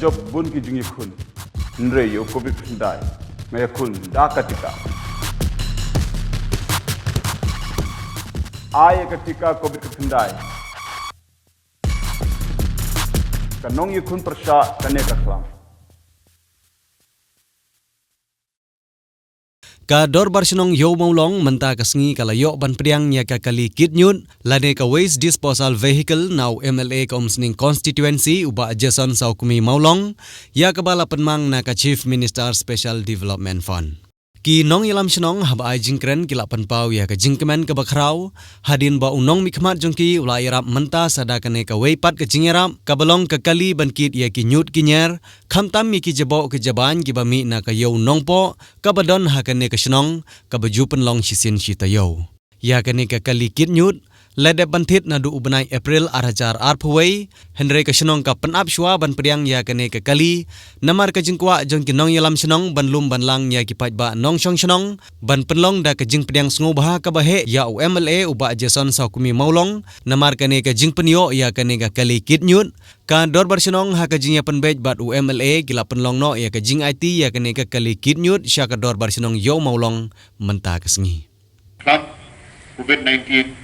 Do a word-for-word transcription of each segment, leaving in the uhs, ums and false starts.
Jop bun ki jingïakhun. Hynrei ïa u covid khyndai nga ïakhun da ka tika. Ai ïa ka tika covid khyndai. Ka nongïakhun pyrshah kane ka khlam. Ka Dorbar Shnong Ïew Mawlong mynta ka sngi ka la ïoh ban pdiang ïa ka kali kit ñiut lane ka Waste Disposal Vehicle na u M L A ka Umsning Constituency u Bah Jason Sawkmie Mawlong, ïa kaba la pynmang na ka Chief Minister Special Development Fund. Ki nongïalam shnong haba ai jingkren ki la pynpaw ïa ka jingkmen kaba khraw hadien ba u nongmihkhmat jong ki u la ïarap mynta sa da kane kawei pat ka jingïarap kaba long ka kali ban kit ïa ki ñiut ki ñier, khamtam ïa ki jaboh ki jabain kiba mih na ka Ïew Nongpoh kaba don ha kane ka shnong kaba ju pynlong shisien shi taïew. Ïa kane ka kali kit ñiut la dep ban thied naduh u bnai April ar hajar arphew wei, hynrei ka shnong ka pynap shuwa ban pdiang ïa kane ka kali namar ka jingkwah jong ki nongïalam shnong ban lum ban lang ïa ki paidbah nongshong shnong ban pynlong da ka jingpdiang sngewbha kaba heh ïa u M L A u Bah Jason Sawkmie Mawlong namar kane ka jingpynïoh ïa kane ka kali kit ñiut. Ka Dorbar Shnong ha ka jingïapynbeit bad u M L A ki la pynlong noh ïa ka jingaiti ïa kane ka kali kit ñiut sha ka Dorbar Shnong Ïew Mawlong mynta ka sngi. Khlam covid nineteen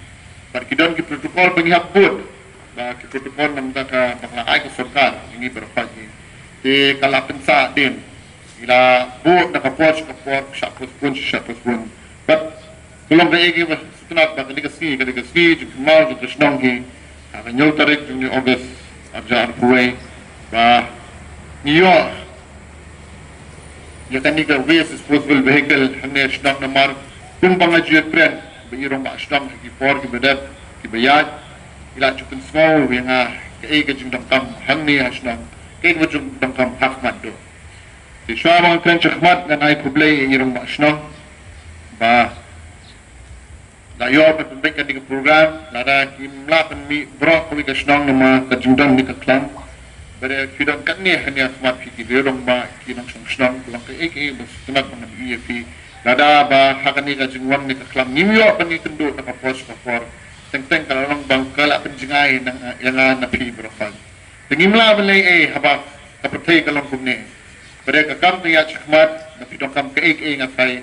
bad ki don ki protocol ba ngi hap bud, ba ki protocol namar ka ba la ai ka sorkar ïa ngi baroh pat ngi. Te ka la pynsah dien, ngi la bud na ka por sha ka por, shah postpone shah postpone. Bad ka long kaei kaba sngewtynnat ba kane ka sngi, kane ka sngi jingkynmaw jong ka shnong hi ha ka hynñiew tarik jong u August ar hajar arphew wei ba ngi ïoh ïa kane ka waste disposal vehicle hangne ha shnong namar kumba nga ju ïakren bad i rangbah shnong ha ki por kiba dep kiba ïaid, i la ju pynsngew ïa nga kaei ka jingdonkam hangne ha shnong, kaei ka jingdonkam ha khmat duh. Te shuwa ba ngan kren shakhmat ngan ai khublei ïa i rangbah shnong ba la ïoh ban pynbeit kane ka program, lada kim lah ban mih baroh kawei ka shnong namar ka jingdon ne ka khlam. Bad phi don katne hangne ha khmat phi ki rangbah, ki nongshong shnong, ka long kaei kaei ba sngewtynnat ba ngan ïohi ïa phi. Lada ba ha kane ka jingwan ne ka khlam ngim ïoh ban ïakynduh na ka por sha ka por, teng teng ka la long ba ka la pynjngai ïa nga na phi baroh pat. Te ngim lah ban leh ei haba ka pyrthei ka long kumne. Bad ka kam ka ïaid shakhmat, lada phi donkam kaei kaei nga phai.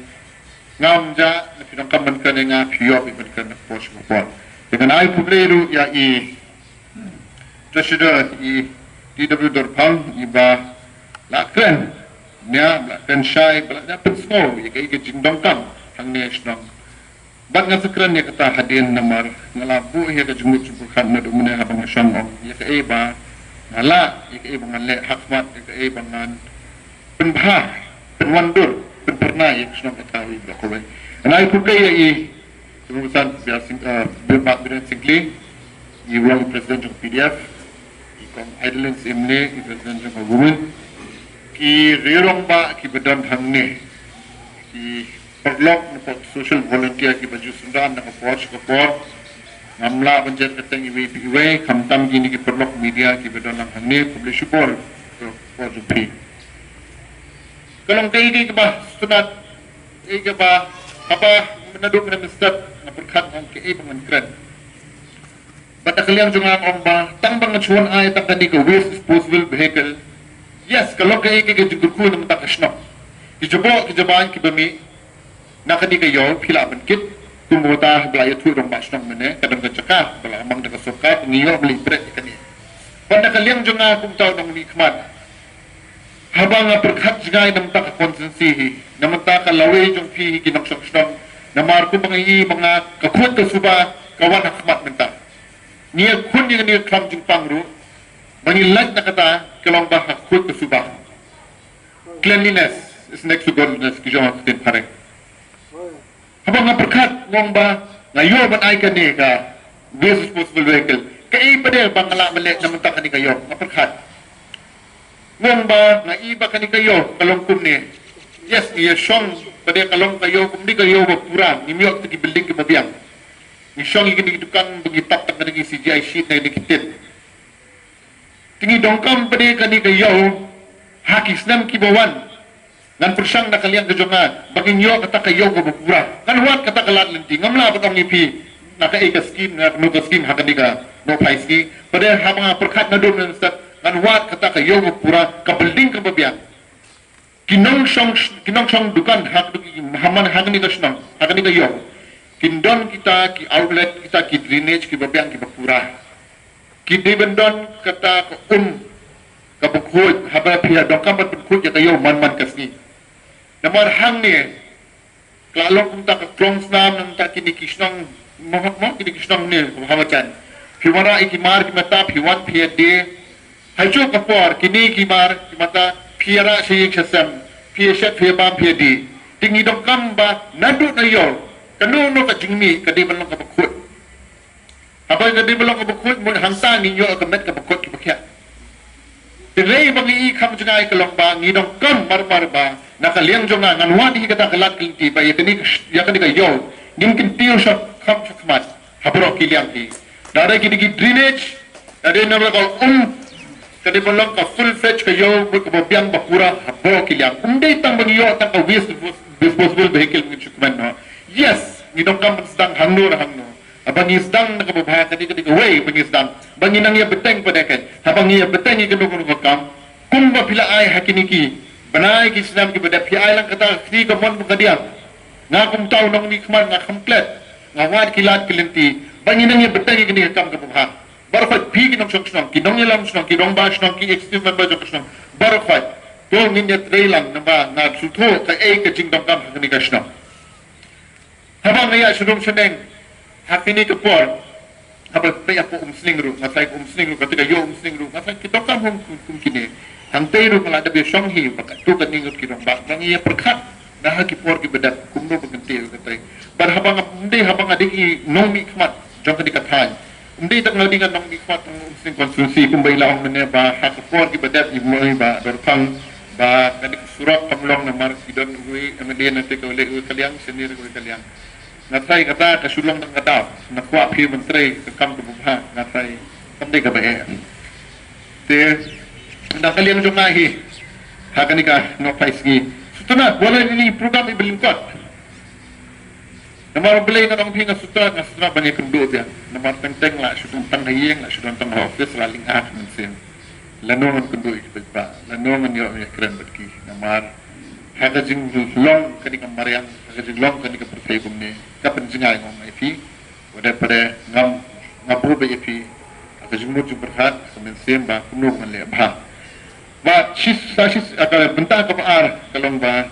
Ngam jah, lada phi donkam ban kren ïa nga phi ïoh ban kren na ka por sha ka por. Te ngan ai khublei ruh ïa i Treasurer, i T W Dorphang, iba la kren nia, ba la kren shai, ba la nia pynsngew ïa kaei ka jingdonkam hangne ha shnong. Bad nga sa kren ïa kata hadien namar nga la buh ïa ka jingmut jingpyrkhat naduh mynne haba nga shong ong ïa kaei ba nga lah, ïa kaei ba ngan leh ha khmat, ïa kaei ba ngan pynbha, pynwandur, pynphyrnai ïa ka shnong kata kawei baroh kawei. Ngan ai khublei ïa i Jingmut San Biar Sing, eh, Biar Biren Singkli, i long i President jong P D F, i Kong Adeline Syiemlieh, i President jong ka Women, ki rangbah kiba don hangne, ki paralok na ka social volunteer kiba ju synran na ka por sha ka por. Ngam lah ban jer kyrteng iwei pa iwei, khamtam kine ki paralok media kiba don lang hangne, khublei shibun ka por jong phi. Ka long kaei kaei kaba sngewtynnat, kaei kaba, haba naduh mynne mynstep nga pyrkhat ong kaei ba ngan kren. Bad na ka liang jong nga nga ong ba tang ba nga shu wan ai tang kane ka waste disposal vehicle. Yes, ka long kaei kaei ka jingkyrkhu na ka bynta ka shnong. Ki jaboh ki jabain kiba mih na kane ka ïew phi lah ban kit, kumta ba la ïathuh rangbah shnong mynne, ka don ka jaka ba la mang da ka sorkar, ngi ïoh ban leit bret ïa kane. Bad na ka liang jong nga kumta u nongmihkhmat, haba nga pyrkhat jngai na ka bynta ka constituency hi, na ka bynta ka lawei jong phi hi ki nongshong shnong, namar kumba nga i ba nga ka khuid ka suba ka wan ha khmat mynta. Ngi ïakhun ïa kane ka khlam jingpang ruh ba ngi lait na kata, ka long ba ha khuid ka suba. Cleanliness is next to godliness, ki ong ha ka ktien phareng. Haba nga pyrkhat, nga ong ba nga ïoh ban ai kane ka waste disposal vehicle, kaei pat de ba nga lah ban leh na ka bynta kane ka ïew, nga pyrkhat. Nga ong ba nga i ba kane ka ïew ka long kumne. Yes, ngi ïa shong pat de ka long ka ïew kumne, ka ïew ba pura, ngim ïoh kita ki building kiba biang. Ngi shong ïa kine ki dukan ba ngi tap tang kine ki C G I sheet na kine ki tin. Te ngi donkam pat de kane ka ïew ha ki snem kiba wan. Ngan pyrshang na ka liang ka jong nga ba ngin ïoh kata ka ïew kaba pura. Ngan wad kata ka lad lynti, ngam lah ban ong ïa phi na kaei ka skim, na kano ka skim, ha kane ka Nohphai sngi. Pat de haba nga pyrkhat naduh mynstep, Ngan wad kata ka ïew ba pura, ka building kaba biang. Ki nongshong, ki nongshong dukan ha kane ka, ha kane ka shnong, ha kane ka ïew, kin don kita ki outlet, kita ki drainage kiba biang kiba pura. Ki dei ban don kata ka um kaba khuid, haba phi ïa donkam ban pynkhuid ïa ka ïew man man ka sngi. Namar hangne ka la long kumta ka klong snam, nangta kine ki shnong, mo, mo, kine ki shnong ne ha marjan. Phi wanrah ïa ki mar ki mata, phi wan phi ïa die. Ha kajuh ka por kine ki mar ki mata phi ïa rah sha ïing sha sem, phi ïa shet, phi ïa bam, phi ïa die. Te ngi donkam ba naduh na ïew, kano kano ka jingmih ka dei ban long kaba khuid. Haba ka dei ban long kaba khuid, mut hangta ngin ïoh ka met kaba khuid kaba khiah. Te dei ba ngi i kham jngai ka long ba ngi donkam mar mar ba na ka liang jong nga, ngan wad hi kata ka lad ka lynti ba ïa kane ka sh-, ïa kane ka ïew ngin kyntiew sha kham sha khmat ha baroh ki liang hi. Da dei ki dei ki drainage, da dei na ka um, ka dei ban long ka full fledge ka ïew, mut kaba biang ba pura ha baroh ki liang. Um dei tang ba ngi ïoh tang ka waste disposable vehicle ngin shu kmen noh. Yes, ngi donkam ban sdang hangno na hangno. Haba ngi sdang na kaba bha ka dei, ka dei kawei ba ngi sdang. Ba ngi nang ïa bteng pat de, haba ngi ïa bteng ïa kano kano ka kam, kumba phi la ai ha kine ki bnai ki snem kiba dep, phi ai lang kata ka kti kamon ba ka diang. Nga kumta u nongmihkhmat nga kham klet, nga wad ki lad ki lynti ba ngi nang ïa bteng ïa kine ki kam kaba bha. Baroh khoit phi ki nongshong shnong, ki nongïalam shnong, ki rangbah shnong, ki executive member jong ka shnong, baroh khoit. To ngin ïa trei lang, namar nga sngewthuh kaei ka jingdonkam ha kane ka shnong. Haba nga ïa shu dang shu neng ha kine ki por, haba peit ha ka Umsning ruh, nga tharai ka Umsning ruh, kata ka ïew Umsning ruh, nga tharai ki donkam hung kum, kum kine. Hangtei ruh nga la dep ïa shong hi ba katto katne ngut ki rangbah ba ngi ïa pyrkhat na ha ki por kiba dep kumno ba ngin tei ïa katai. Bad haba nga, ym dei haba nga dei i nongmihkhmat jong kane ka thaiñ, ym dei tang nga dei nga nongmihkhmat jong Umsning constituency, kumba i la ong mynne ba ha ka por kiba dep i mut i Bah Dorphang ba kane ka surok kam long namar ki don uwei M L A na te ka Lehkaliang, senior Lehkaliang. Nga tharai kata ka shu long tang ka daw, nga kwah phi ban trei ka kam kaba bha, nga tharai kam dei kaba eh. Te na ka liang jong nga hi, ha kane ka Nohphaisngi, sngewtynnat, wat la ïa kine ki program iba lyngkot. Namar U Blei, nga ong phi, nga sngewtynnat, nga sngewtynnat ban ïakynduh biang. Namar teng teng la shu don tang ha ïing, la shu don tang ha office, la lynga ka mynsiem. Lano ngan kynduh ïa ki paidbah, lano ngan ïoh ïakren bad ki. Namar ha ka jinglong kane ka mariang, ha ka jinglong kane ka pyrthei kumne, ka pynjngai, nga ong ïa phi, wat la phi, ngam, nga buh beit ïa phi ha ka jingmut jingpyrkhat, ha ka mynsiem ba kumno ngan leh bha. Bad shi, sa shi, ha ka bynta kaba ar ka long ba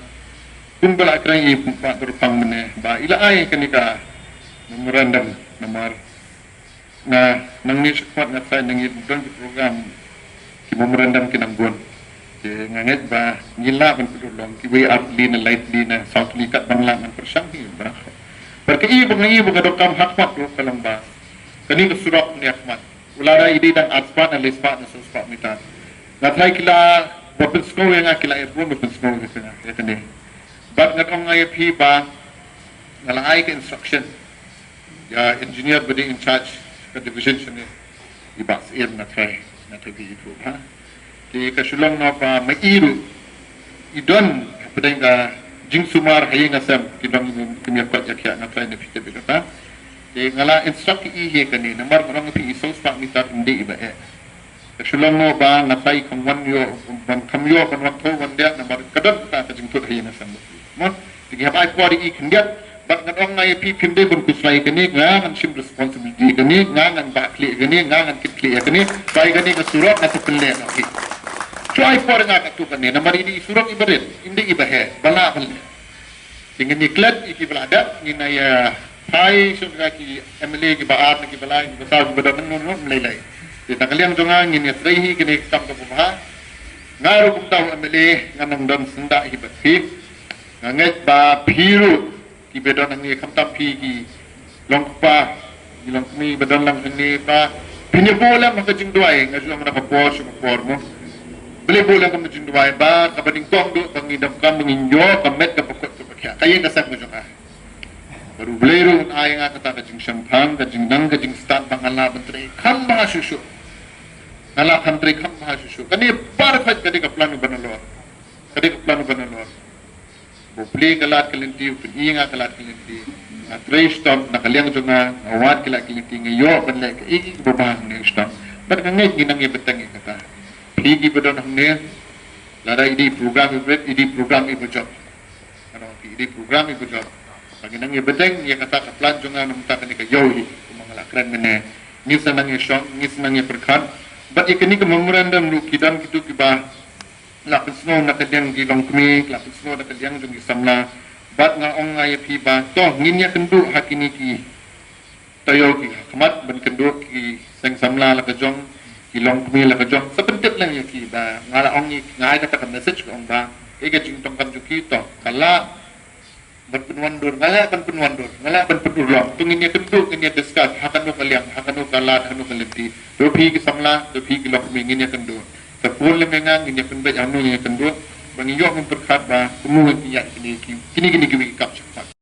kumba la kren i Bah Dorphang mynne ba i la ai kane ka memorandum, namar nga nangne shakhmat nga tharai nang ïa don ki program, ki memorandum ki nang bun. Te nga ngeit ba ngi lah ban pynlong kiwei ar tylli ne lai tylli ne saw tylli katba ngi lah ban pyrshang hi ba. Bad kaei ba nga i ba ka donkam ha khmat ruh ka long ba kane ka surok ne ha khmat, u la dei i dei tang arspah ne laispah ne sawspah mitar. Nga tharai ki la ba pynsngew ïa nga, ki la ïa bun ba pynsngew ïa nga ïa kane. Bad nga ong ïa phi ba nga la ai ka instruction ïa engineer ba dei in charge ka division shane, i Bah Syiem, nga tharai, nga tharai phi ithuh bha. Te ka shu long noh ba ma i ruh i don hapdeng ka jingsumar ha ïing ha sem, ki don kim ïa koit ïa khiah, nga tharai ne phi tip ïa kata. Te nga la instruct ïa i hi kane, namar nga ong ïa phi, i sawspah mitar ym dei iba eh. Ka shu long noh ba nga tharai kham wan ïoh, ban kham ïoh ban wan thew wan leh, namar ka don kata ka jingthut ha ïing ha sem. Mo, te ngi hap ai por ïa i khyndiat. Bad ngan ong nga ïa phi, phim dei ban khuslai ïa kane, nga ngan shim responsibility ïa kane, nga ngan bah khlieh ïa kane, nga ngan kit khlieh ïa kane. Ba ïa kane ka surok nga sa pynleh noh hi. Shu ai por ïa nga katto katne, namar i dei i surok iba rit, ym dei iba heh, ba lah ban leh. Te ngin ïa klet ïa kiba la dep, ngin ïa phai shuh ïa ki M L A kiba ar ne kiba lai, kiba saw, kiba don, nang nang nang lei lei. Te na ka liang jong nga ngin ïa trei hi kane ka kam kaba bha. Nga ruh kumta u M L A ngan nang don syndah hi bad phi. Nga ngeit ba phi ruh kiba don hangne, khamtam phi ki long kpa, ki long kmie ba don lang hangne ba phin ïa buh lem ha ka jingduwai, nga ju ong na ka por sha ka por mo. Balei buh lem ka jingduwai ba kaba nyngkong duh ba ngi donkam ba ngin ïoh ka met kaba khuid kaba khiah, ka ïing ka sem ka jong nga. Bad U Blei ruh un ai ïa nga kata ka jingshemphang, ka jingnang, ka jingstad ba ngan lah ban trei kham bha shuh shuh. Ngan lah ban trei kham bha shuh shuh. Kane baroh ka dei ka plan uba nalor. Ka dei ka plan uba nalor. Ba U Blei ka lad ka lynti u pyni ïa nga ka lad ka lynti. Nga trei shitom na ka liang jong nga, nga wad ki lad ki lynti, nga ïoh ban leh kaei kaei kaba bha hangne shitom. Bad nga ngeit ngi nang ïa bteng ïa kata. Phi ki ba don hangne, lada i dei program i bret, i dei program i ba jop. Ano, phi i dei program i ba jop. Ba ngi nang ïa bteng ïa kata ka plan jong nga na mynta kane ka ïew hi, kumba nga la kren mynne. Ngi sa nang ïa shong, ngi sa nang ïa pyrkhat. Bad ïa kane ka memorandum ruh ki don kito kiba la pynsngew na ka liang ki longkmie, la pynsngew na ka liang jong ki samla. Bad nga ong nga ïa phi ba to ngin ïa kynduh ha kine ki taïew ki ha khmat, ban kynduh ki seng samla la ka jong, ki longkmie la ka jong. Sa pyntip lem ïa ki ba nga la ong ïa ki, nga ai kata ka message, ka ong ba ïa ka jingtongkam jong ki to ka lah ban pynwandur, nga lah ban pynwandur, nga lah ban pynurlong. To ngin ïa kynduh, ngin ïa discuss ha kano ka liang, ha kano ka lad, ha kano ka lynti. To phi ki samla, to phi ki longkmie, ngin ïa kynduh. Sa phone lem ïa nga, ngin ïa pynbeit ha no ngin ïa kynduh. Ba ngin ïoh ban pyrkhat ba kumno ngin ïa kine ki, kine kine kiwei ki kam shakhmat.